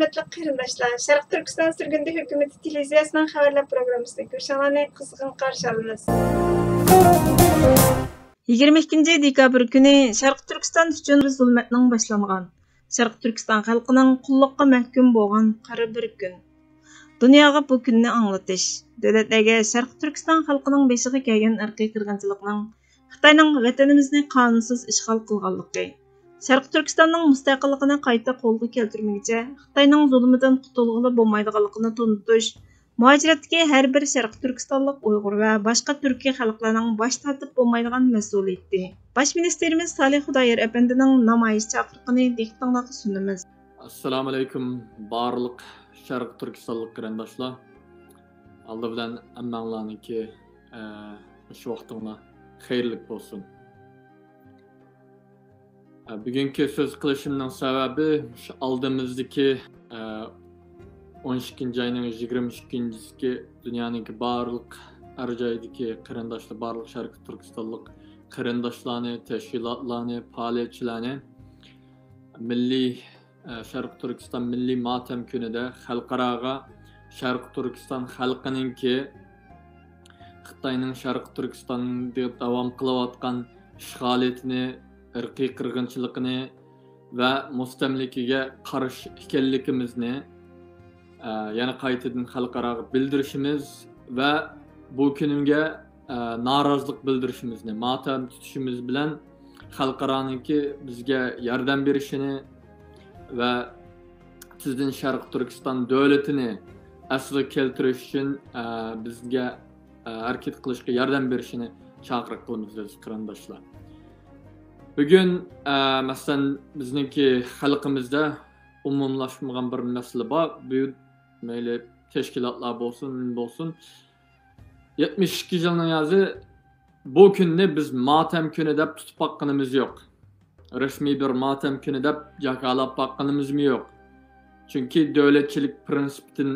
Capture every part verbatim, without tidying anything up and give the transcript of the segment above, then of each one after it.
ھۆرمەتلىك قېرىنداشلار، شەرقىي تۈركىستان سۈرگۈندە ھۆكۈمىتى تېلېۋىزىيەسىنىڭ خەۋەرلەر پروگراممىسىدىن كۆرۈشۈڭلارنى قىزغىن قارشى ئالىمىز. يىگىرمە ئىككىنچى دېكابىر كۈنى شەرقىي تۈركىستان ئۈچۈن زۇلمەتنىڭ باشلانغان، شەرقىي تۈركىستان خەلقىنىڭ قۇللۇققا مەھكۇم بولغان قارا بىر كۈن. دۇنياغا بۇ كۈننى ئاڭلىتىش، دۆلەتلەرگە شەرقىي تۈركىستان خەلقىنىڭ بېشىغا كەلگەن ئىرقىي قىرغىنچىلىقنىڭ خىتاينىڭ ۋەتىنىمىزنى قانۇنسىز ئىشغال قىلغانلىقى، شەرقىي تۈركىستاننىڭ مۇستەقىللىقىنى قايتا قولغا كەلتۈرمىگۈچە خىتاينىڭ زۇلمىدىن قۇتۇلغىلى بولمايدىغانلىقىنى تونۇتۇش، مۇھاجىرەتتىكى ھەر بىر شەرقىي تۈركىستانلىق ئۇيغۇر ۋە باشقا تۈركىي خەلقلەرنىڭ باش تارتىپ بولمايدىغان مەسئۇلىيىتى. باش مىنىستىرىمىز سالىھ خۇدايار ئەپەندىنىڭ نامايىش چاقىرىقىنى دىققىتىڭلارغا سۇنىمىز. ئەسسالامۇئەلەيكۇم، بارلىق شەرقىي تۈركىستانلىق قېرىنداشلار. ئالدى بىلەن ھەممەڭلارنىڭكى، ئە، مۇشۇ ۋاقتىڭلار خەيرلىك بولسۇن. ئە، بۈگۈنكى سۆز قىلىشىمنىڭ سەۋەبى، مۇشۇ ئالدىمىزدىكى، ئە، ئون ئىككىنچى ئاينىڭ يىگىرمە ئىككىنچىسى دۇنيانىڭكى بارلىق ھەر جايدىكى قېرىنداشلار، بارلىق شەرقىي تۈركىستانلىق قېرىنداشلارنى، تەشكىلاتلارنى، پائالىيەتچىلەرنى مىللىي، ئە، شەرقىي تۈركىستان مىللىي ماتەم كۈنىدە خەلقئاراغا شەرقىي تۈركىستان خەلقىنىڭكى، خىتاينىڭ شەرقىي تۈركىستاندا داۋام قىلىۋاتقان ئىشغالىيىتىنى، ئىرقىي قىرغىنچىلىقىنى ۋە مۇستەملىكىگە قارشى ئىكەنلىكىمىزنى، ئە، يەنە قايتىدىن خەلقئاراغا بىلدۈرۈشىمىز ۋە بۇ كۈنگە، ئە، نارازىلىق بىلدۈرۈشىمىزنى، ماتەم تۇتۇشىمىز بىلەن خەلقئارانىڭكى بىزگە ياردەم بېرىشىنى ۋە تېزدىن شەرقىي تۈركىستان دۆلىتىنى ئەسلىگە كەلتۈرۈش ئۈچۈن، ئە، بىزگە، ئە، ھەرىكەت قىلىشقا ياردەم بېرىشىنى چاقىرىق قىلىمىز، ئەزىز قېرىنداشلار. بۈگۈن، ئە، مەسىلەن، بىزنىڭكى خەلقىمىزدە ئومۇملاشمىغان بىر مەسىلە بار. بۇ مەيلى تەشكىلاتلار بولسۇن، نېمە بولسۇن، يەتمىش ئىككى يىلنىڭ يازى بۇ كۈننى بىز ماتەم كۈنى دەپ تۇتۇپ باققىنىمىز يوق. رەسمىي بىر ماتەم كۈنى دەپ جاكارلاپ باققىنىمىزمۇ يوق. چۈنكى دۆلەتچىلىك پىرىنسىپىدىن،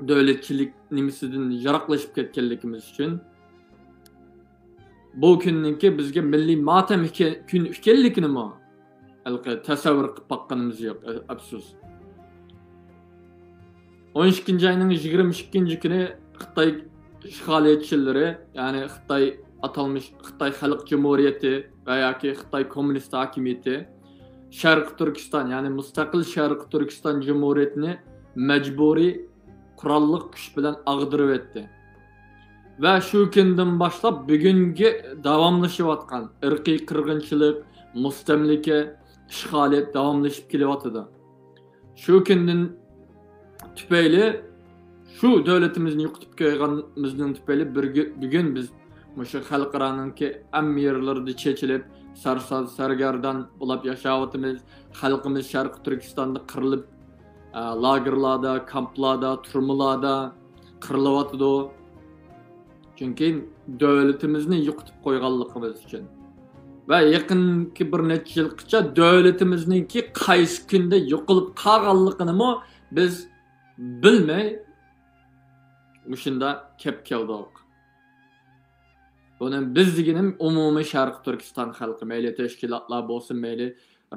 دۆلەتچىلىك نېمىسىدىن يىراقلىشىپ كەتكەنلىكىمىز ئۈچۈن بۇ كۈننىڭكى بىزگە مىللىي ماتەم ئىكەن، كۈن ئىكەنلىكىنىمۇ ھېلىقى تەسەۋۋۇر قىلىپ باققىنىمىز يوق، ئە-، ئەپسۇس. ئون ئىككىنچى ئاينىڭ يىگىرمە ئىككىنچى كۈنى خىتاي ئىشغالىيەتچىلىرى، يەنى خىتاي ئاتالمىش خىتاي خەلق جۇمھۇرىيىتى ۋە ياكى خىتاي كوممۇنىست ھاكىمىيىتى شەرقىي تۈركىستان، يەنى مۇستەقىل شەرقىي تۈركىستان جۇمھۇرىيىتىنى مەجبۇرىي قوراللىق كۈچ بىلەن ئاغدۇرۇۋەتتى. ۋە شۇ كۈندىن باشلاپ بۈگۈنگە داۋاملىشىۋاتقان ئىرقىي قىرغىنچىلىق، مۇستەملىكە، ئىشغالىيەت داۋاملىشىپ كېلىۋاتىدۇ. شۇ كۈندىن تۈپەيلى، شۇ دۆلىتىمىزنى يوقىتىپ قويغىنىمىزنىڭ تۈپەيلى بىر گۈ-، بۈگۈن بىز مۇشۇ خەلقئارانىڭكى ھەممە يەرلىرىدە چېچىلىپ، سەرساز سەرگەردان بولاپ ياشاۋاتىمىز. خەلقىمىز شەرقىي تۈركىستاندا قىرىلىپ، ئە، لاگېرلاردا، كامپلاردا، تۈرمىلاردا قىرىلىۋاتىدۇ. چۈنكى دۆلىتىمىزنى يوقىتىپ قويغانلىقىمىز ئۈچۈن. ۋە يېقىنقى بىر نەچچە يىلغىچە دۆلىتىمىزنىڭكى قايسى كۈندە يوقىلىپ قالغانلىقىنىمۇ بىز بىلمەي مۇشۇنداق كەپ كەلدۇق. بۇنى بىز دېگىنىم ئومۇمىي شەرقىي تۈركىستان خەلقى، مەيلى تەشكىلاتلار بولسۇن، مەيلى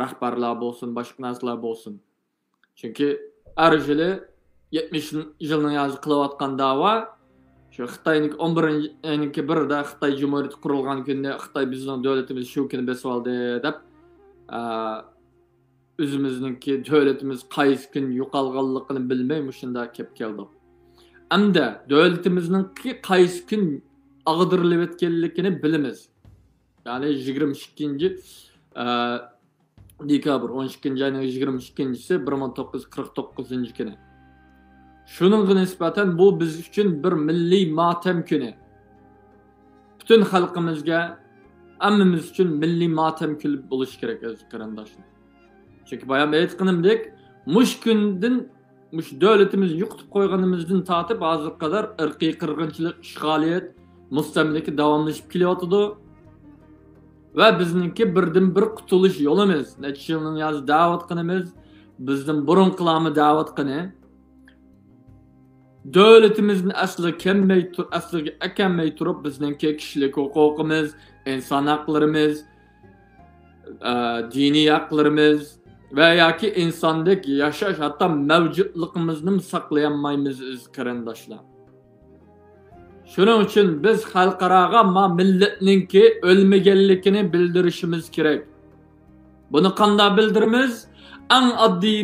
رەھبەرلەر بولسۇن، باشقا نەرسىلەر بولسۇن. چۈنكى ھەر يىلى يەتمىش يىلنىڭ يازى قىلىۋاتقان داۋا، شۇ خىتاينىڭكى ئون بىرىنچى ئاينىڭكى بىرىدە خىتاي جۇمھۇرىيىتى قۇرۇلغان كۈندە خىتاي بىزنىڭ دۆلىتىمىزنى شۇ كۈنى بېسىۋالدى دەپ، ئە، ئۆزىمىزنىڭكى دۆلىتىمىز قايسى كۈن يوقالغانلىقىنى بىلمەي مۇشۇنداق كەپ كەلدۇق. ئەمدى دۆلىتىمىزنىڭكى قايسى كۈن ئاغدۇرۇلۇۋەتكەنلىكىنى بىلىمىز. يەنى يىگىرمە ئىككىنچى، ئە، دېكابىر، ئون ئىككىنچى ئاينىڭ يىگىرمە ئىككىنچىسى، بىر مىڭ توققۇز يۈز قىرىق توققۇزىنچى كۈنى. شۇنىڭغا نىسبەتەن بۇ بىز ئۈچۈن بىر مىللىي ماتەم كۈنى. پۈتۈن خەلقىمىزگە، ھەممىمىز ئۈچۈن مىللىي ماتەم كۈنى بولۇشى كېرەك، ئەزىز قېرىنداشلار. چۈنكى بايام ئېيتقىنىمدەك، مۇشۇ كۈندىن، مۇشۇ دۆلىتىمىزنى يوقىتىپ قويغىنىمىزدىن تارتىپ ھازىرغا قەدەر ئىرقىي قىرغىنچىلىق، ئىشغالىيەت، مۇستەملىكە داۋاملىشىپ كېلىۋاتىدۇ. ۋە بىزنىڭكى بىردىنبىر قۇتۇلۇش يولىمىز، نەچچە يىلنىڭ يازى دەۋاتقىنىمىز، بىزدىن بۇرۇنقىلارمۇ دەۋاتقىنى، دۆلىتىمىزنى ئەسلىگە كەلمەي تۇر-، ئەسلىگە ئەكەلمەي تۇرۇپ، بىزنىڭكى كىشىلىك ھوقۇقىمىز، ئىنسان ھەقلىرىمىز، ئە، دىنىي ھەقلىرىمىز، ۋە ياكى ئىنساندەك ياشاش، ھەتتا مەۋجۇتلۇقىمىزنىمۇ ساقلىيالمايمىز، ئەزىز قېرىنداشلار. شۇنىڭ ئۈچۈن بىز خەلقئاراغا ما مىللەتنىڭكى ئۆلمىگەنلىكىنى بىلدۈرۈشىمىز كېرەك. بۇنى قانداق بىلدۈرىمىز؟ ئەڭ ئاددىي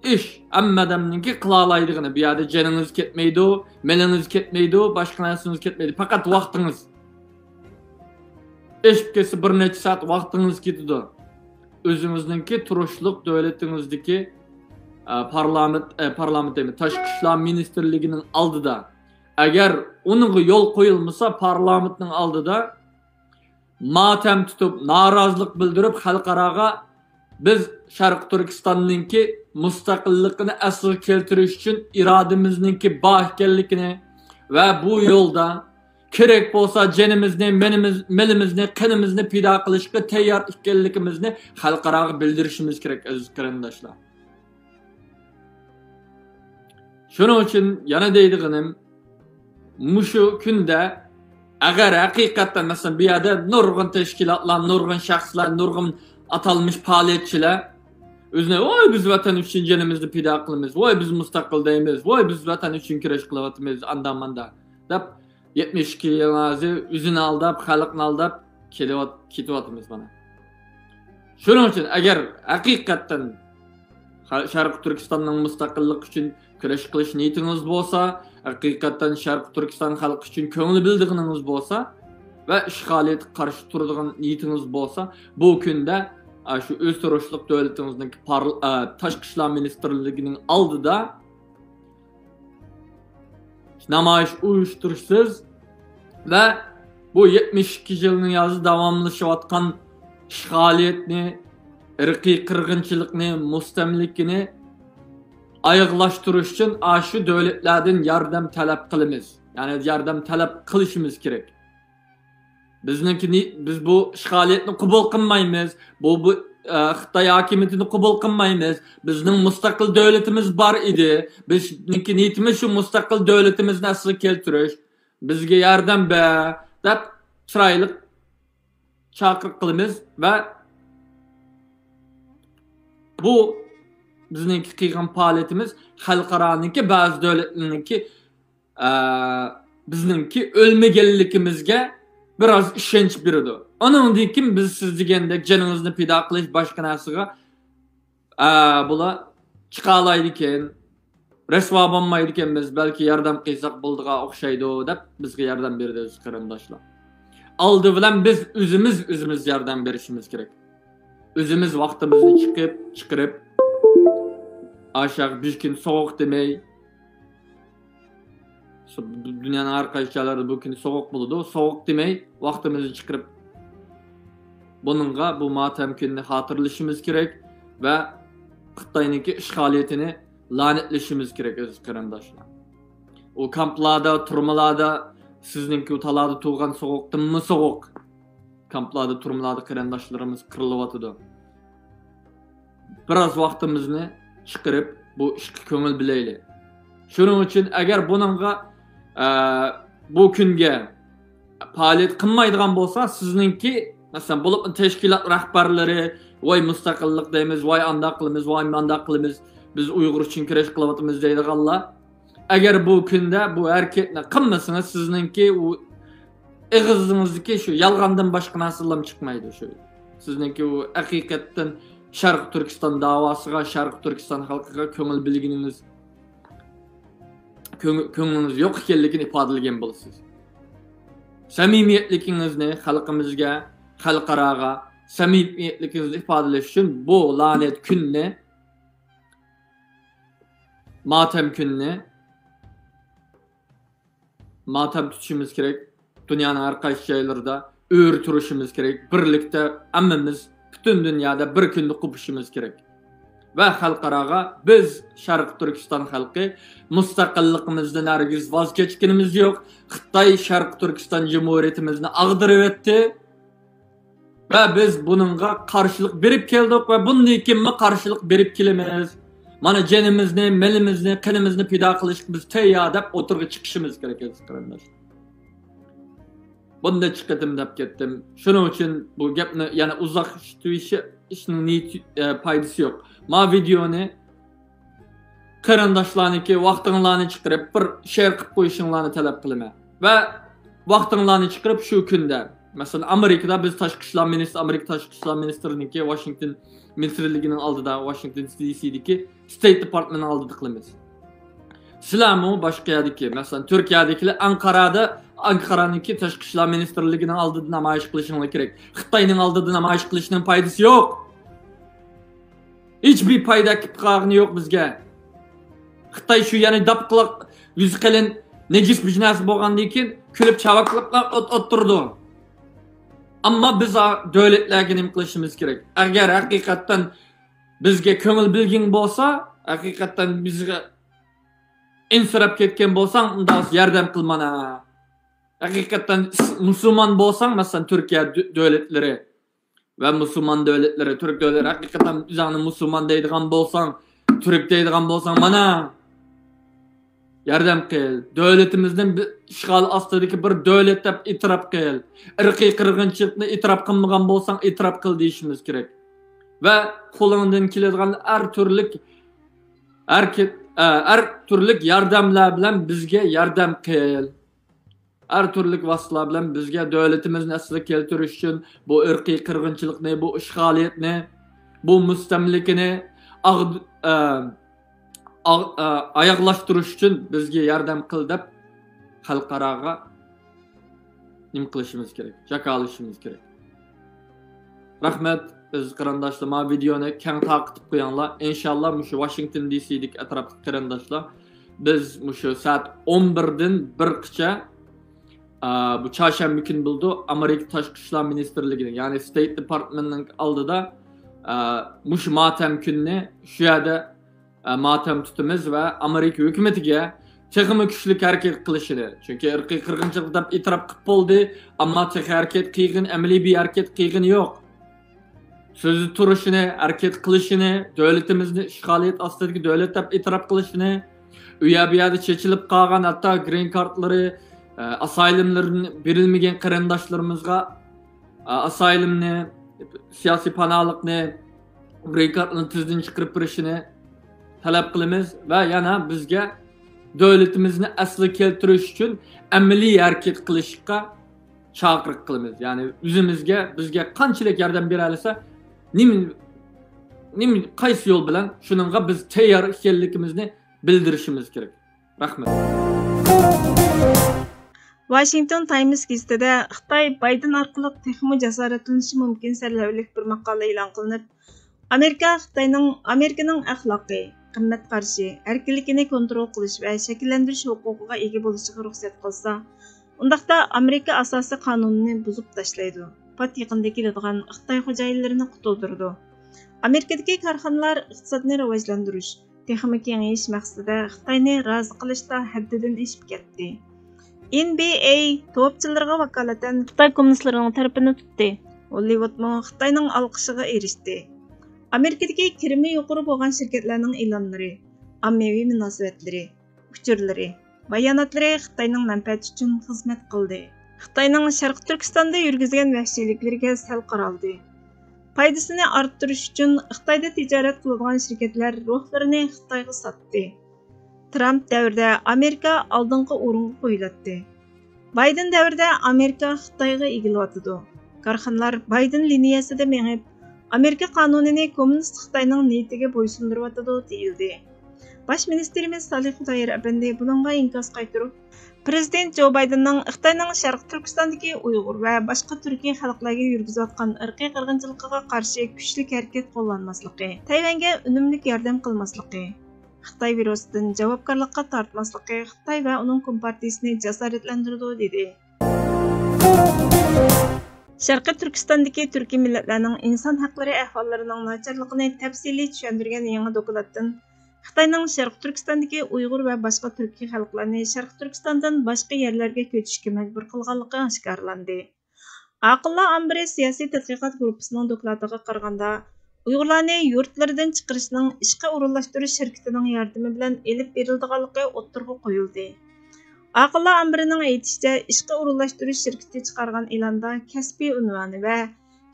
ئىش، ھەممە ئادەمنىڭكى قىلالايدىغىنى، بۇ يەردە جېنىڭىز كەتمەيدۇ، مېلىڭىز كەتمەيدۇ، باشقا نەرسىڭىز كەتمەيدۇ، پەقەت ۋاقتىڭىز. ئېشىپ كەتسە بىر نەچچە سائەت ۋاقتىڭىز كېتىدۇ. ئۆزىڭىزنىڭكى تۇرۇشلۇق دۆلىتىڭىزدىكى، ئە، پارلامېنت، ئە، پارلامېنت دەيمەن، تاشقى ئىشلار مىنىستىرلىكىنىڭ ئالدىدا، ئەگەر ئۇنىڭغا يول قويۇلمىسا، پارلامېنتنىڭ ئالدىدا ماتەم تۇتۇپ، نارازىلىق بىلدۈرۈپ، خەلقئاراغا بىز شەرقىي تۈركىستاننىڭكى مۇستەقىللىقىنى ئەسلىگە كەلتۈرۈش ئۈچۈن ئىرادىمىزنىڭكى بار ئىكەنلىكىنى ۋە بۇ يولدا كېرەك بولسا جېنىمىزنى، مېنىمىز-، مېلىمىزنى، قېنىمىزنى پىدا قىلىشقا تەييار ئىكەنلىكىمىزنى خەلقئاراغا بىلدۈرۈشىمىز كېرەك، ئەزىز قېرىنداشلار. شۇنىڭ ئۈچۈن يەنە دەيدىغىنىم، مۇشۇ كۈندە ئەگەر ھەقىقەتەن، مەسىلەن، بۇ يەردە نۇرغۇن تەشكىلاتلار، نۇرغۇن شەخسلەر، نۇرغۇن ئاتالمىش پائالىيەتچىلەر ئۆزىنى، ۋاي، بىز ۋەتەن ئۈچۈن جېنىمىزنى پىدا قىلىمىز، ۋاي، بىز مۇستەقىل دەيمىز، ۋاي، بىز ۋەتەن ئۈچۈن كۈرەش قىلىۋاتىمىز، ئاندا ماندا دەپ، يەتمىش ئىككى يىل ھازىر ئۆزىنى ئالداپ، خەلقنى ئالداپ كېلىۋات-، كېتىۋاتىمىز مانا. شۇنىڭ ئۈچۈن ئەگەر ھەقىقەتەن خە-، شەرقىي تۈركىستاننىڭ مۇستەقىللىقى ئۈچۈن كۈرەش قىلىش نىيىتىڭىز بولسا، ھەقىقەتەن شەرقىي تۈركىستان خەلقى ئۈچۈن كۆڭۈل بۆلىدىغىنىڭىز بولسا ۋە ئىشغالىيەتكە قارشى تۇرىدىغان نىيىتىڭىز بولسا، بۇ كۈندە، ئا، شۇ ئۆز تۇرۇشلۇق دۆلىتىڭىزنىڭ پار-، ئا، تاشقى ئىشلار مىنىستىرلىكىنىڭ ئالدىدا نامايىش ئۇيۇشتۇرۇشسىز ۋە بۇ يەتمىش ئىككى يىلنىڭ يازى داۋاملىشىۋاتقان ئىشغالىيەتنى، ئىرقىي قىرغىنچىلىقنى، مۇستەملىكىنى ئاياغلاشتۇرۇش ئۈچۈن ئاشۇ دۆلەتلەردىن ياردەم تەلەپ قىلىمىز. يەنى ياردەم تەلەپ قىلىشىمىز كېرەك. بىزنىڭكى نى-، بىز بۇ ئىشغالىيەتنى قوبۇل قىلمايمىز. بۇ، بۇ، ئە، خىتاي ھاكىمىيىتىنى قوبۇل قىلمايمىز. بىزنىڭ مۇستەقىل دۆلىتىمىز بار ئىدى. بىزنىڭكى نىيىتىمىز شۇ مۇستەقىل دۆلىتىمىزنى ئەسلىگە كەلتۈرۈش. بىزگە ياردەم بەر، دەپ چىرايلىق چاقىرىق قىلىمىز ۋە بۇ بىزنىڭكى قىلغان پائالىيىتىمىز خەلقئارانىڭكى، بەزى دۆلەتلەرنىڭكى ئە، بىزنىڭكى ئۆلمىگەنلىكىمىزگە بىراز ئىشەنچ بېرىدۇ. ئۇنىڭدىن كېيىن بىز سىز دېگەندەك جېنىڭىزنى پىدا قىلىش، باشقا نەرسىگە، ئە، بۇلار چىقالايدىكەن، رەسۋا بولمايدىكەنمىز، بەلكى ياردەم قىلساق بولىدىغان ئوخشايدۇ، دەپ بىزگە ياردەم بېرىدۇ، ئەزىز قېرىنداشلار. ئالدى بىلەن بىز ئۆزىمىز ئۆزىمىز ياردەم بېرىشىمىز كېرەك. ئۆزىمىز ۋاقتىمىزنى چىقىپ، چىقىرىپ، ئاشاق بىر كۈن سوغۇق دېمەي، دۇنيانىڭ ھەر قايسى جايلىرىدا بۇ كۈنى سوغۇق بولىدۇ. سوغۇق دېمەي، ۋاقتىمىزنى چىقىرىپ، بۇنىڭغا، بۇ ماتەم كۈنىنى خاتىرىلىشىمىز كېرەك ۋە خىتاينىڭكى ئىشغالىيىتىنى لەنەتلىشىمىز كېرەك، ئەزىز قېرىنداشلار. ئۇ كامپلاردا، تۈرمىلەردە سىزنىڭكى ئۇ تالادا تۇرغان سوغۇقتىنمۇ سوغۇق. كامپلاردا، تۈرمىلەردە قېرىنداشلىرىمىز قىرىلىۋاتىدۇ. بىراز ۋاقتىمىزنى چىقىرىپ، بۇ ئىشقا كۆڭۈل بۆلەيلى. شۇنىڭ ئۈچۈن ئەگەر بۇنىڭغا، ئە، بۇ كۈنگە پائالىيەت قىلمايدىغان بولسا، سىزنىڭكى، مەسىلەن، بولۇپمۇ تەشكىلات رەھبەرلىرى، ۋاي مۇستەقىللىق دەيمىز، ۋاي ئانداق قىلىمىز، ۋاي مانداق قىلىمىز، بىز ئۇيغۇر ئۈچۈن كۈرەش قىلىۋاتىمىز دەيدىغانلار، ئەگەر بۇ كۈندە بۇ ھەرىكەتنى قىلمىسىڭىز، سىزنىڭكى ئۇ ئېغىزىڭىزدىكى شۇ يالغاندىن باشقا نەرسىلەرمۇ چىقمايدۇ. شۇ سىزنىڭكى ئۇ ھەقىقەتتىن شەرقىي تۈركىستان داۋاسىغا، شەرقىي تۈركىستان خەلقىگە كۆڭۈل بۆلگىنىڭىز، كۆڭ-، كۆڭلىڭىز يوق ئىكەنلىكىنى ئىپادىلىگەن بولىسىز. سەمىمىيەتلىكىڭىزنى خەلقىمىزگە، خەلقئاراغا سەمىمىيەتلىكىڭىزنى ئىپادىلەش ئۈچۈن بۇ لەنەت كۈننى، ماتەم كۈنىنى ماتەم تۇتۇشىمىز كېرەك. دۇنيانىڭ ھەر قايسى جايلىرىدا ئۆرە تۇرۇشىمىز كېرەك. بىرلىكتە ھەممىمىز پۈتۈن دۇنيادا بىر كۈندە قوپۇشىمىز كېرەك. ۋە خەلقئاراغا بىز شەرقىي تۈركىستان خەلقى مۇستەقىللىقىمىزدىن ھەرگىز ۋاز كەچكىنىمىز يوق. خىتاي شەرقىي تۈركىستان جۇمھۇرىيىتىمىزنى ئاغدۇرۇۋەتتى. ۋە بىز بۇنىڭغا قارشىلىق بېرىپ كەلدۇق ۋە بۇندىن كېيىنمۇ قارشىلىق بېرىپ كېلىمىز. مانا جېنىمىزنى، مېلىمىزنى، قېنىمىزنى پىدا قىلىشقا بىز تەييار دەپ ئوتتۇرىغا چىقىشىمىز كېرەك، ئەزىز قېرىنداشلار. بۇنى نەچچە قېتىم دەپ كەتتىم. شۇنىڭ ئۈچۈن بۇ گەپنى يەنە ئۇزاقلىتىۋېتىش-، ئىشنىڭ نىيىتى، ئە، پايدىسى يوق. ما ۋىدېئونى قېرىنداشلارنىڭكى ۋاقتىڭلارنى چىقىرىپ، بىر شېئىر قىلىپ قويۇشۇڭلارنى تەلەپ قىلىمەن. ۋە ۋاقتىڭلارنى چىقىرىپ شۇ كۈندە، مەسىلەن، ئامېرىكىدا بىز تاشقى ئىشلار مىنىستىر، ئامېرىكا تاشقى ئىشلار مىنىستىرىنىڭكى ۋاشىنگتون مىنىستىرلىكىنىڭ ئالدىدا، ۋاشىنگتون دى سىدىكى ستېيت دېپارتمېنتنىڭ ئالدىدا قىلىمىز. سىلەرمۇ باشقا يەردىكى، مەسىلەن، تۈركىيەدىكىلەر ئەنقەرەدە، ئەنقەرەنىڭكى تاشقى ئىشلار مىنىستىرلىكىنىڭ ئالدىدا نامايىش قىلىشىڭلار كېرەك. خىتاينىڭ ئالدىدا نامايىش قىلىشنىڭ پايدىسى يوق. ھېچبىر پايدا كېلىپ قالغىنى يوق بىزگە. خىتاي شۇ يەرنى داپ قىلاق، يۈزى قېلىن، نىجىس بىر نەرسە بولغاندىن كېيىن كۈلۈپ چاۋاكلاپ ئوت-، ئولتۇرىدۇ. ئەمما بىز ئا-، دۆلەتلەرگە نېمە قىلىشىمىز كېرەك؟ ئەگەر ھەقىقەتەن بىزگە كۆڭۈل بۆلگەن بولسا، ھەقىقەتەن بىزگە ئەنسىرەپ كەتكەن بولساڭ، ئۇنداق ياردەم قىل مانا. ھەقىقەتەن مۇسۇلمان بولساڭ، مەسىلەن، تۈركىيە دۆ-، دۆلەتلىرى ۋە مۇسۇلمان دۆلەتلىرى، تۈرك دۆلەتلىرى، ھەقىقەتەن ئۆزۈڭنى مۇسۇلمان دەيدىغان بولساڭ، تۈرك دەيدىغان بولساڭ، مانا، ياردەم قىل. دۆلىتىمىزنى بى-، ئىشغال ئاستىدىكى بىر دۆلەت دەپ ئېتىراپ قىل. ئىرقىي قىرغىنچىلىقنى ئېتىراپ قىلمىغان بولساڭ، ئېتىراپ قىل دېيىشىمىز كېرەك. ۋە قولۇڭدىن كېلىدىغان ھەر تۈرلۈك ھەرىكەت، ئە، ھەر تۈرلۈك ياردەملەر بىلەن بىزگە ياردەم قىل. ھەر تۈرلۈك ۋاسىتىلەر بىلەن بىزگە دۆلىتىمىزنى ئەسلىگە كەلتۈرۈش ئۈچۈن بۇ ئىرقىي قىرغىنچىلىقنى، بۇ ئىشغالىيەتنى، بۇ مۇستەملىكىنى ئاغ-، ئە، ئاغ-، ئە، ئاياغلاشتۇرۇش ئۈچۈن بىزگە ياردەم قىل دەپ خەلقئاراغا نېمە قىلىشىمىز كېرەك؟ جاكارلىشىمىز كېرەك. رەھمەت، ئەزىز قېرىنداشلار، ما ۋىدېئونى كەڭ تارقىتىپ قويۇڭلار. ئىنشاللا مۇشۇ ۋاشىنگتون دى سىدىكى ئەتراپتىكى قېرىنداشلار، بىز مۇشۇ سائەت ئون بىردىن بىرگىچە، ئا، بۇ چارشەنبە كۈنى بولىدۇ، ئامېرىكا تاشقى ئىشلار مىنىستىرلىكىنىڭ، يەنى ستېيت دېپارتمېنتنىڭ ئالدىدا، ئا، مۇشۇ ماتەم كۈنىنى شۇ يەردە ئە، ماتەم تۇتىمىز ۋە ئامېرىكا ھۆكۈمىتىگە تېخىمۇ كۈچلۈك ھەرىكەت قىلىشىنى، چۈنكى ئىرقىي قىرغىنچىلىق دەپ ئېتىراپ قىلىپ بولدى، ئەمما تېخى ھەرىكەت قىلغىنى، ئەمەلىي بىر ھەرىكەت قىلغىنى يوق. سۆزىدە تۇرۇشىنى، ھەرىكەت قىلىشىنى، دۆلىتىمىزنى ئىشغالىيەت ئاستىدىكى دۆلەت دەپ ئېتىراپ قىلىشىنى، ئۇ يەر بۇ يەردە چېچىلىپ قالغان ھەتتا گرىن كارتلىرى، ئە، ئاسايلىملىرىدىن بېرىلمىگەن قېرىنداشلىرىمىزغا ئاسايلىمنى، سىياسىي پاناھلىقنى، گرىن كارتنى تېزدىن چىقىرىپ بېرىشىنى تەلەپ قىلىمىز ۋە يەنە بىزگە دۆلىتىمىزنى ئەسلىگە كەلتۈرۈش ئۈچۈن ئەمەلىي ھەرىكەت قىلىشقا چاقىرىق قىلىمىز. يەنى ئۆزىمىزگە، بىزگە قانچىلىك ياردەم بېرەلىسە، نېمە، نېمە، قايسى يول بىلەن شۇنىڭغا بىز تەييار ئىكەنلىكىمىزنى بىلدۈرۈشىمىز كېرەك. رەھمەت. ۋاشىنگتون تايمس گېزىتىدە خىتاي بايدېن ئارقىلىق تېخىمۇ جاسارەتلىنىشى مۇمكىن سەرلەۋھىلىك بىر ماقالە ئېلان قىلىنىپ، ئامېرىكا خىتاينىڭ ئامېرىكىنىڭ ئەخلاقىي، قىممەت قارىشى، ئەركىنلىكىنى كونترول قىلىش ۋە شەكىللەندۈرۈش ھوقۇقىغا ئىگە بولۇشىغا رۇخسەت قىلسا، ئۇنداقتا ئامېرىكا ئاساسىي قانۇنىنى بۇزۇپ تاشلايدۇ، پات يېقىندا كېلىدىغان خىتاي خوجايىنلىرىنى قۇتۇلدۇرىدۇ. ئامېرىكىدىكى كارخانىلار ئىقتىسادنى راۋاجلاندۇرۇش، تېخىمۇ كېڭىيىش مەقسىتىدە خىتاينى رازى قىلىشتا ھەددىدىن ئېشىپ كەتتى. ئېن بى ئەي توپچىلىرىغا ۋاكالىتەن خىتاي كوممۇنىستلىرىنىڭ تەرىپىنى تۇتتى. ھوللىۋۇدمۇ خىتاينىڭ ئالقىشىغا ئېرىشتى. ئامېرىكىدىكى كىرىمى يۇقىرى بولغان شىركەتلەرنىڭ ئېلانلىرى، ئاممىۋى مۇناسىۋەتلىرى، ئۇچۇرلىرى، باياناتلىرى خىتاينىڭ مەنپەئەتى ئۈچۈن خىزمەت قىلدى. خىتاينىڭ شەرقىي تۈركىستاندا يۈرگۈزگەن ۋەھشىيلىكلىرىگە سەل قارالدى. پايدىسىنى ئارتتۇرۇش ئۈچۈن خىتايدا تىجارەت قىلىدىغان شىركەتلەر روھلىرىنى خىتايغا ساتتى. ترامپ دەۋرىدە ئامېرىكا ئالدىنقى ئورۇنغا قويۇلاتتى. بايدېن دەۋرىدە ئامېرىكا خىتايغا ئېگىلىۋاتىدۇ. كارخانىلار بايدېن لىنىيەسىدە مېڭىپ، ئامېرىكا قانۇنىنى كوممۇنىست خىتاينىڭ نىيىتىگە بويسۇندۇرۇۋاتىدۇ، دېيىلدى. باش مىنىستىرىمىز سالىھ خۇدايار ئەپەندى بۇنىڭغا ئىنكاس قايتۇرۇپ، پىرېزىدېنت جو بايدېننىڭ خىتاينىڭ شەرقىي تۈركىستاندىكى ئۇيغۇر ۋە باشقا تۈركىي خەلقلەرگە يۈرگۈزۈۋاتقان ئىرقىي قىرغىنچىلىقىغا قارشى كۈچلۈك ھەرىكەت قوللانماسلىقى، تەيۋەنگە ئۈنۈملۈك ياردەم قىلماسلىقى، خىتاي ۋىرۇسىدىن جاۋابكارلىققا تارتماسلىقى خىتاي ۋە ئۇنىڭ كومپارتىيىسىنى جاسارەتلەندۈرىدۇ، دېدى. شەرقىي تۈركىستاندىكى تۈركىي مىللەتلەرنىڭ ئىنسان ھەقلىرى ئەھۋاللىرىنىڭ ناچارلىقىنى تەپسىلىي چۈشەندۈرگەن يېڭى دوكلاتتىن خىتاينىڭ شەرقىي تۈركىستاندىكى ئۇيغۇر ۋە باشقا تۈركىي خەلقلەرنى شەرقىي تۈركىستاندىن باشقا يەرلەرگە كۆچۈشكە مەجبۇر قىلغانلىقى ئاشكارىلاندى. ئاقىللار ئامبىرى سىياسىي تەتقىقات گۇرۇپپىسىنىڭ دوكلاتىغا قارىغاندا، ئۇيغۇرلارنى يۇرتلىرىدىن چىقىرىشنىڭ ئىشقا ئورۇنلاشتۇرۇش شىركىتىنىڭ ياردىمى بىلەن ئېلىپ بېرىلىدىغانلىقى ئوتتۇرىغا قويۇلدى. ئاقىللار ئامبىرىنىڭ ئېيتىشىچە، ئىشقا ئورۇنلاشتۇرۇش شىركىتى چىقارغان ئېلاندا كەسپىي ئۇنۋانى ۋە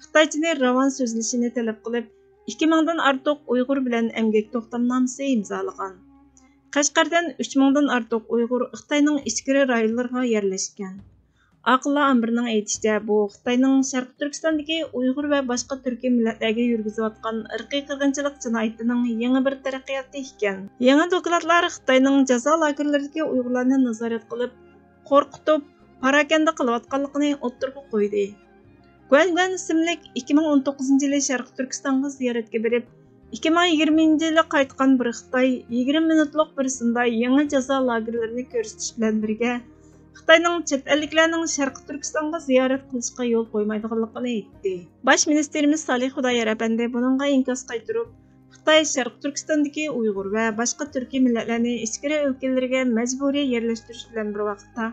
خىتايچىنى راۋان سۆزلىشىنى تەلەپ قىلىپ، ئىككى مىڭدىن ئارتۇق ئۇيغۇر بىلەن ئەمگەك توختامنامىسى ئىمزالىغان. قەشقەردىن ئۈچ مىڭدىن ئارتۇق ئۇيغۇر خىتاينىڭ ئىچكىرى رايونلىرىغا يەرلەشكەن. ئاقىللار ئامبىرىنىڭ ئېيتىشىچە، بۇ خىتاينىڭ شەرقىي تۈركىستاندىكى ئۇيغۇر ۋە باشقا تۈركىي مىللەتلەرگە يۈرگۈزۈۋاتقان ئىرقىي قىرغىنچىلىق جىنايىتىنىڭ يېڭى بىر تەرەققىياتى ئىكەن. يېڭى دوكلاتلار خىتاينىڭ جازا لاگېرلىرىدىكى ئۇيغۇرلارنى نازارەت قىلىپ، قورقۇتۇپ، پاراكەندە قىلىۋاتقانلىقىنى ئوتتۇرىغا قويدى. گۇەن گۇەن ئىسىملىك ئىككى مىڭ ئون توققۇزىنچى يىلى شەرقىي تۈركىستانغا زىيارەتكە بېرىپ، ئىككى مىڭ يىگىرمىنچى يىلى قايتقان بىر خىتاي يىگىرمە مىنۇتلۇق بىر سىندا يېڭى جازا لاگېرلىرىنى كۆرسىتىش بىلەن بىرگە، خىتاينىڭ چەت ئەللىكلەرنىڭ شەرقىي تۈركىستانغا زىيارەت قىلىشقا يول قويمايدىغانلىقىنى ئېيتتى. باش مىنىستىرىمىز سالىھ خۇدايار ئەپەندى بۇنىڭغا ئىنكاس قايتۇرۇپ، خىتاي شەرقىي تۈركىستاندىكى ئۇيغۇر ۋە باشقا تۈركىي مىللەتلەرنى ئىچكىرى ئۆلكىلىرىگە مەجبۇرىي يەرلەشتۈرۈش بىلەن بىر ۋاقىتتا،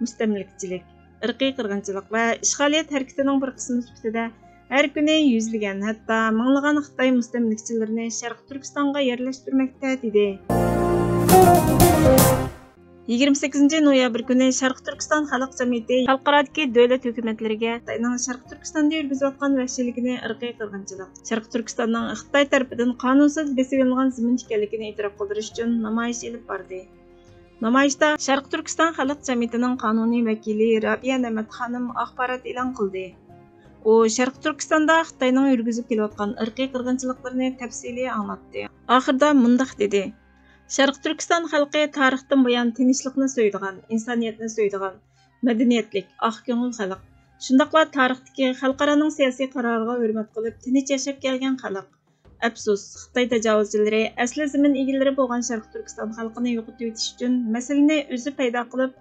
مۇستەملىكىچىلىك، ئىرقىي قىرغىنچىلىق ۋە ئىشغالىيەت ھەرىكىتىنىڭ بىر قىسمى سۈپىتىدە ھەر كۈنى يۈزلىگەن، ھەتتا مىڭلىغان خىتاي مۇستەملىكىچىلىرىنى شەرقىي تۈركىستانغا يەرلەشتۈرمەكتە، دېدى. يىگىرمە سەككىزىنچى نويابىر كۈنى شەرقىي تۈركىستان خەلق جەمئىيىتى خەلقئارادىكى دۆلەت ھۆكۈمەتلىرىگە خىتاينىڭ شەرقىي تۈركىستاندا يۈرگۈزۈۋاتقان ۋەھشىيلىكىنى ئىرقىي قىرغىنچىلىق، شەرقىي تۈركىستاننىڭ خىتاي تەرىپىدىن قانۇنسىز بېسىۋېلىنغان زېمىن ئىكەنلىكىنى ئېتىراپ قىلدۇرۇش ئۈچۈن نامايىش ئېلىپ باردى. نامايىشتا شەرقىي تۈركىستان خەلق جەمئىيىتىنىڭ قانۇنىي ۋەكىلى رابىيە نەمەت خانىم ئاخبارات ئېلان قىلدى. ئۇ شەرقىي تۈركىستاندا خىتاينىڭ يۈرگۈزۈپ كېلىۋاتقان ئىرقىي قىرغىنچىلىقلىرىنى تەپسىلىي ئاڭلاتتى. ئاخىرىدا مۇنداق دېدى: شەرقىي تۈركىستان خەلقى تارىختىن بۇيان تىنچلىقنى سۆيىدىغان، ئىنسانىيەتنى سۆيىدىغان، مەدەنىيەتلىك، ئاق كۆڭۈل خەلق. شۇنداقلا تارىختىكى خەلقئارانىڭ سىياسىي قارارىغا ھۆرمەت قىلىپ، تىنچ ياشاپ كەلگەن خەلق. ئەپسۇس، خىتاي تاجاۋۇزچىلىرى ئەسلى زېمىن ئىگىلىرى بولغان شەرقىي تۈركىستان خەلقىنى يوقىتىۋېتىش ئۈچۈن مەسىلىنى ئۆزى پەيدا قىلىپ،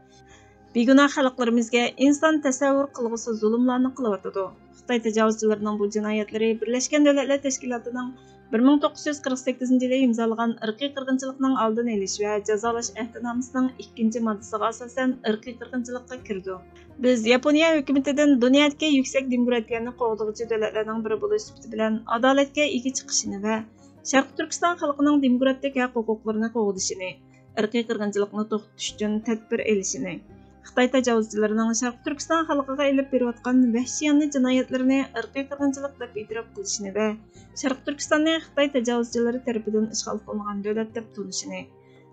بىگۇناھ خەلقلىرىمىزگە ئىنسان تەسەۋۋۇر قىلغۇسىز زۇلۇملارنى قىلىۋاتىدۇ. خىتاي تاجاۋۇزچىلىرىنىڭ بۇ جىنايەتلىرى بىرلەشكەن دۆلەتلەر تەشكىلاتىنىڭ بىر مىڭ توققۇز يۈز قىرىق سەككىزىنچى يىلى ئىمزالىغان ئىرقىي قىرغىنچىلىقنىڭ ئالدىنى ئېلىش ۋە جازالاش ئەھدىنامىسىنىڭ ئىككىنچى ماددىسىغا ئاساسەن ئىرقىي قىرغىنچىلىققا كىرىدۇ. بىز ياپونىيە ھۆكۈمىتىدىن دۇنيادىكى يۈكسەك دېموكراتىيەنى قوغدىغۇچى دۆلەتلەرنىڭ بىرى بولۇش سۈپىتى بىلەن ئادالەتكە ئىگە چىقىشىنى ۋە شەرقىي تۈركىستان خەلقىنىڭ دېموكراتىك ھەق ھوقۇقلىرىنى قوغدىشىنى، ئىرقىي قىرغىنچىلىقنى توختىتىش ئۈچۈن تەدبىر ئېلىشىنى، خىتاي تاجاۋۇزچىلىرىنىڭ شەرقىي تۈركىستان خەلقىگە ئېلىپ بېرىۋاتقان ۋەھشىيانە جىنايەتلىرىنى ئىرقىي قىرغىنچىلىق دەپ ئېتىراپ قىلىشىنى ۋە شەرقىي تۈركىستاننى خىتاي تاجاۋۇزچىلىرى تەرىپىدىن ئىشغال قىلىنغان دۆلەت دەپ تونۇشىنى،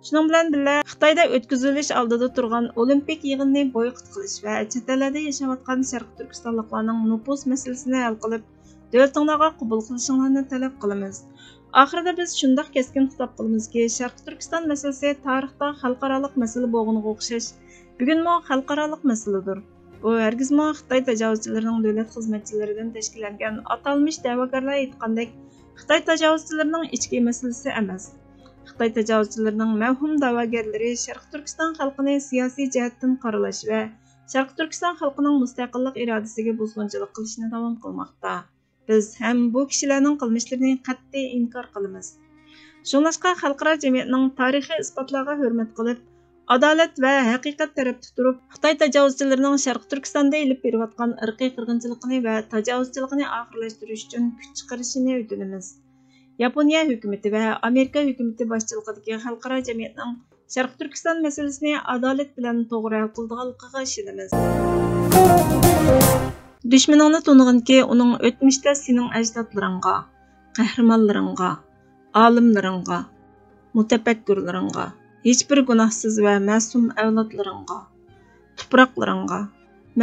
شۇنىڭ بىلەن بىللە، خىتايدا ئۆتكۈزۈلۈش ئالدىدا تۇرغان ئولىمپىك يىغىنىنى بويكوت قىلىش ۋە چەت ئەللەردە ياشاۋاتقان شەرقىي تۈركىستانلىقلارنىڭ نوپۇس مەسىلىسىنى ھەل قىلىپ، دۆلىتىڭلارغا قوبۇل قىلىشىڭلارنى تەلەپ قىلىمىز. ئاخىرىدا بىز شۇنداق كەسكىن خىتاب قىلىمىزكى، شەرقىي تۈركىستان مەسىلىسى تارىختا خەلقئارالىق مەسىلە بولغىنىغا ئوخشاش، بۈگۈنمۇ خەلقئارالىق مەسىلىدۇر. بۇ ھەرگىزمۇ خىتاي تاجاۋۇزچىلىرىنىڭ دۆلەت خىزمەتچىلىرىدىن تەشكىللەنگەن ئاتالمىش دەۋاگەرلەر ئېيتقاندەك، خىتاي تاجاۋۇزچىلىرىنىڭ ئىچكى مەسىلىسى ئەمەس. خىتاي تاجاۋۇزچىلىرىنىڭ مەۋھۇم دەۋاگەرلىرى شەرقىي تۈركىستان خەلقىنى سىياسىي جەھەتتىن قارىلاش ۋە شەرقىي تۈركىستان خەلقىنىڭ مۇستەقىللىق ئىرادىسىگە بۇزغۇنچىلىق قىلىشنى داۋام قىلماقتا. بىز ھەم بۇ كىشىلەرنىڭ قىلمىشلىرىنى قەتئىي ئىنكار قىلىمىز. شۇڭلاشقا خەلقئارا جەمئىيەتنىڭ تارىخىي ئىسپاتلارغا ھۆرمەت قىلىپ، ئادالەت ۋە ھەقىقەت تەرەپتە تۇرۇپ، خىتاي تاجاۋۇزچىلىرىنىڭ شەرقىي تۈركىستاندا ئېلىپ بېرىۋاتقان ئىرقىي قىرغىنچىلىقىنى ۋە تاجاۋۇزچىلىقىنى ئاخىرلاشتۇرۇش ئۈچۈن كۈچ چىقىرىشىنى ئۆتۈنىمىز. ياپونىيە ھۆكۈمىتى ۋە ئامېرىكا ھۆكۈمىتى باشچىلىقىدىكى خەلقئارا جەمئىيەتنىڭ شەرقىي تۈركىستان مەسىلىسىنى ئادالەت بىلەن توغرا ھەل قىلىدىغانلىقىغا ئىشىنىمىز. دۈشمىنىڭنى تونۇغىنكى، ئۇنىڭ ئۆتمۈشتە سېنىڭ ئەجدادلىرىڭغا، قەھرىمانلىرىڭغا، ئالىملىرىڭغا، مۇتەپەككۇرلىرىڭغا، ھېچبىر گۇناھسىز ۋە مەسۇم ئەۋلادلىرىڭغا، تۇپراقلىرىڭغا،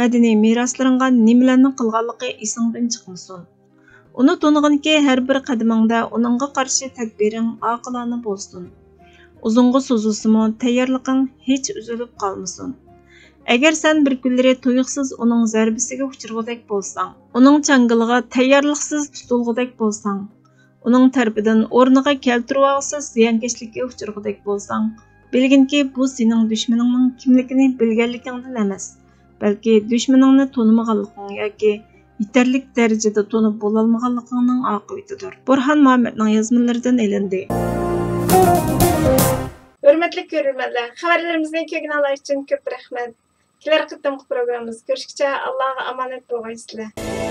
مەدەنىي مىراسلىرىڭغا نېمىلەرنى قىلغانلىقى ئېسىڭدىن چىقمىسۇن. ئۇنى تونۇغىنكى، ھەر بىر قەدىمىڭدە ئۇنىڭغا قارشى تەدبىرىڭ ئاقىلانە بولسۇن. ئۇزۇنغا سوزۇلسىمۇ، تەييارلىقىڭ ھېچ ئۈزۈلۈپ قالمىسۇن. ئەگەر سەن بىر كۈنلىرى تۇيۇقسىز ئۇنىڭ زەربىسىگە ئۇچرىغۇدەك بولساڭ، ئۇنىڭ چاڭگىلىغا تەييارلىقسىز تۇتۇلغۇدەك بولساڭ، ئۇنىڭ تەرىپىدىن ئورنىغا كەلتۈرۈۋالغۇسىز زىيانكەشلىككە ئۇچرىغۇدەك بولساڭ، بىلگىنكى، بۇ سېنىڭ دۈشمىنىڭنىڭ كىملىكىنى بىلگەنلىكىڭدىن ئەمەس، بەلكى دۈشمىنىڭنى تونۇمىغانلىقىڭ ياكى يېتەرلىك دەرىجىدە تونۇپ بولالمىغانلىقىڭنىڭ ئاقىۋىتىدۇر. بۇرھان مۇھەممەدنىڭ يازمىلىرىدىن ئېلىندى. ھۆرمەتلىك كۆرۈرمەنلەر، خەۋەرلىرىمىزنى كۆرگىنىڭلار ئۈچۈن كۆپ رەھمەت. كېلەر قېتىمقى پروگراممىمىزدا كۆرۈشكىچە ئاللاغا ئامانەت بولغايسىلەر.